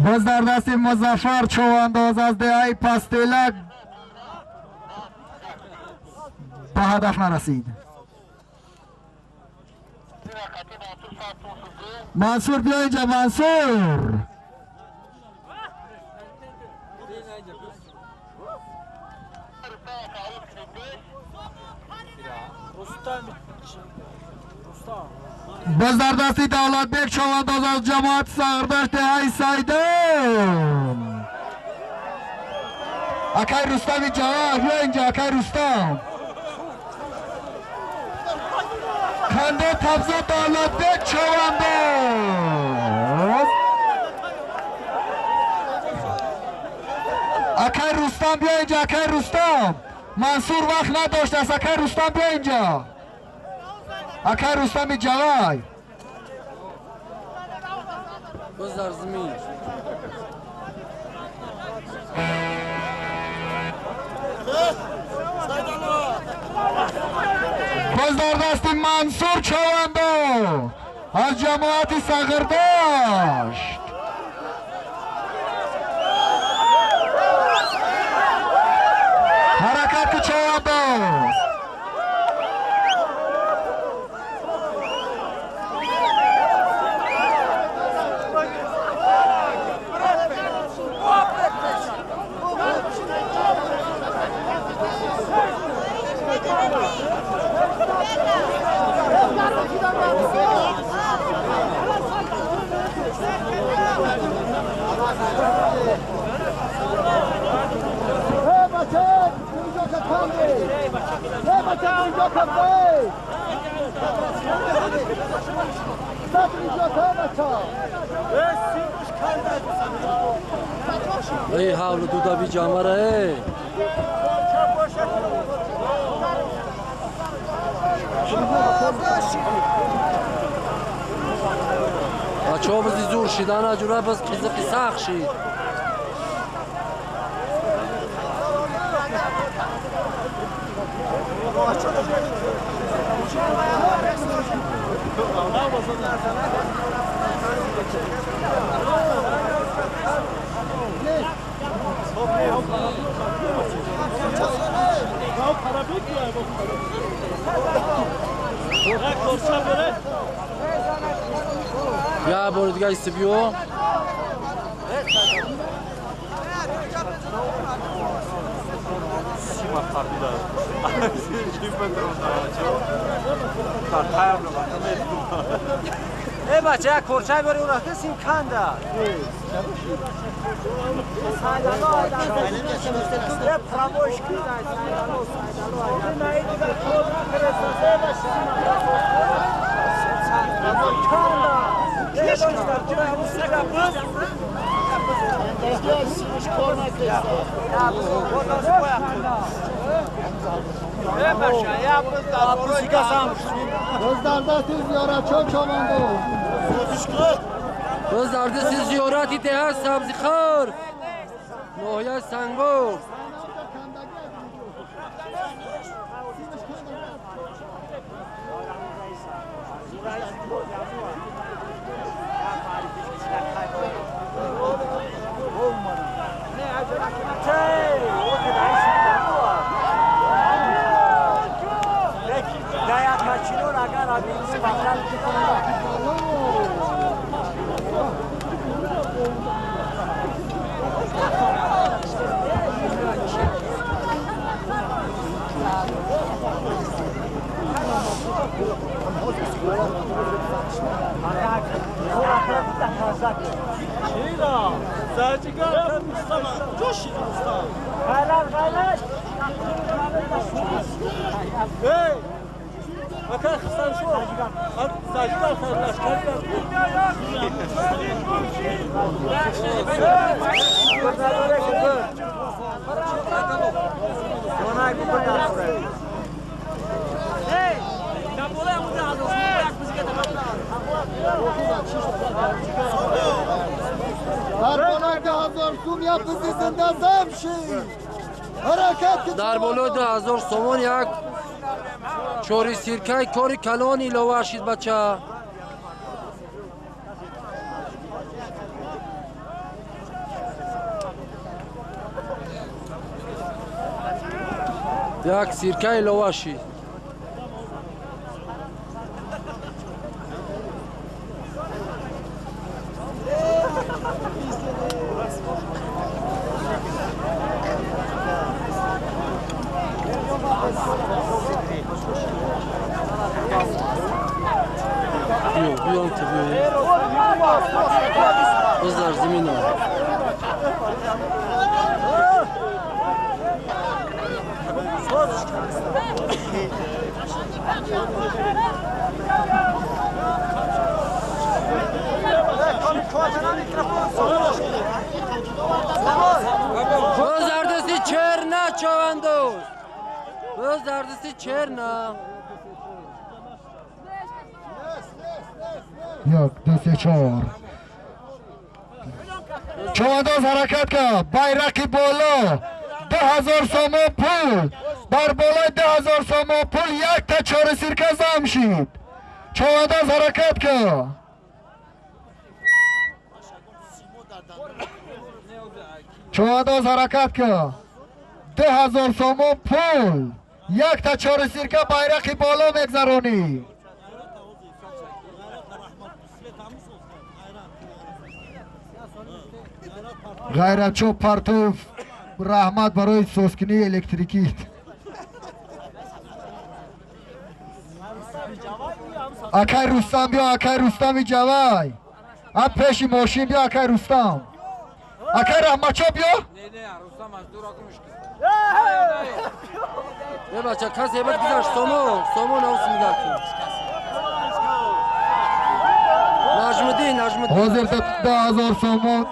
باز در دست مظفر چوانداز از دهه پاستیلک به هدف نرسید. منصور بیا اینجا منصور. باز در دست دولت بیک چوانداز از جماعت سرداشت دهه سایدون. اکای رستم اینجا بیا اینجا اکای رستم. کنده تبزه دولت بیک چوانداز. اکای رستم بیا اینجا اکای رستم. منصور وقت نداشت است. اکای رستم بیا اینجا. اکای رستم جوای. باز در زمین. باز در دست منصور چوانداز از جماعت سغرداشت. حرکت چوانداز. ای حول دودا بی جامره. بچه‌ها بزی زور شیدن اجوره بز قیزقی سخت شید. یا بار دیگه ایستیو. ای بچه یک کرچه باری اون رفته سیم کنده. باز در دست زیارتی ده سبزی خور ناحیه سنگور. در بالای 2000 سومون یک Чори сиркай кори калон илова шид бача. Як сирка илова шид. Биздар зимина. Боз черна чавандоз. Боз дардиси черна. Як, ду, се, чор. Чавандоз ҳаракат кард. Байрақи боло. 2000 сомон пул. Бар болои 2000 сомон пул якта чори сирка зам шид. Чавандоз ҳаракат кард. Чавандоз ҳаракат кард. 2000 сомон пул. Якта чори сирка байрақи боло мегзаронӣ. Ғайратчо Партоев, раҳмат барои созкунии электрикӣ. Акай Рустам биё, акай Рустами Ҷавай. А пеши мошин биё, акай Рустам. Акай Раҳматчо биё. Е бача, касе бад гузашт, сомон, сомон авс нигоҳ кун. Наҷмуддин, Наҷмуддин. Ҳозир 2000 сомон.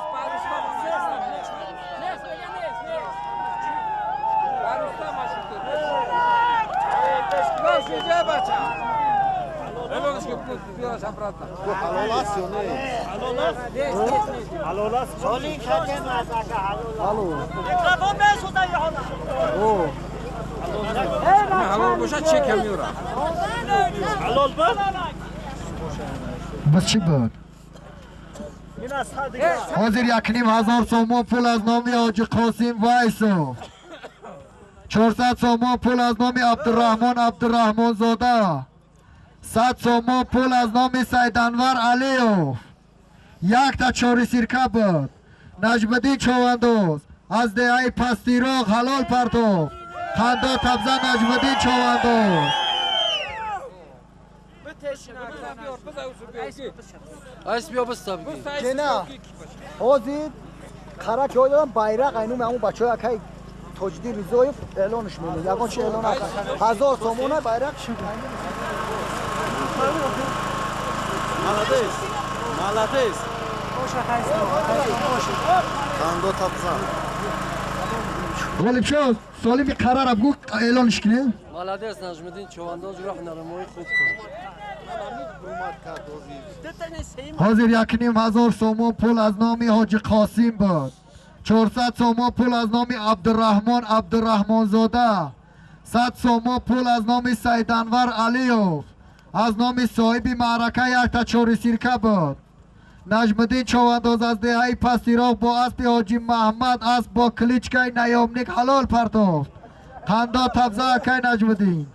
Бас чӣ буд? Ҳозир 1500 сомон пул аз номи Ҳоҷи Қосим Вайсов. 400 сомон пул аз номи Абдураҳмон Абдураҳмонзода. 100 сомон пул аз номи Сайданвар Алиев. Якта чори сирка буд. Наҷмиддин Човандоз аз деҳаи Пастироғ ҳалол партофт. Қандо табза Наҷмиддин Човандоз. Айс биё биста бигир. Ҷена, ҳозир қара ки додам байрақ айнуми ҳамун бачаҳои акай Тоҷиддин Ризоев эълонш мекунад. Ягон чи эълон накард. 1000 сомона байрақ. Молодец. Молодец. Қандо табза. Ғолибшо, солими қарара бигӯ эълонш кунем. Молодец Наҷмуддин Човандоз, роҳнарамоӣ хуб кард. Ҳозир 1500 сомон пул аз номи Ҳоҷи Қосим буд. 400 сомон пул аз номи Абдураҳмон Абдураҳмонзода. 100 сомон пул аз номи Сайданвар Алиев. Аз номи соҳиби маърака якта чори сирка буд. Наҷмуддин Човандоз аз деҳаи Пастироғ бо аспи Ҳоҷи Маҳмад асп бо кличкаи Наёмник ҳалол партофт. Қандо табза акай Наҷмуддин.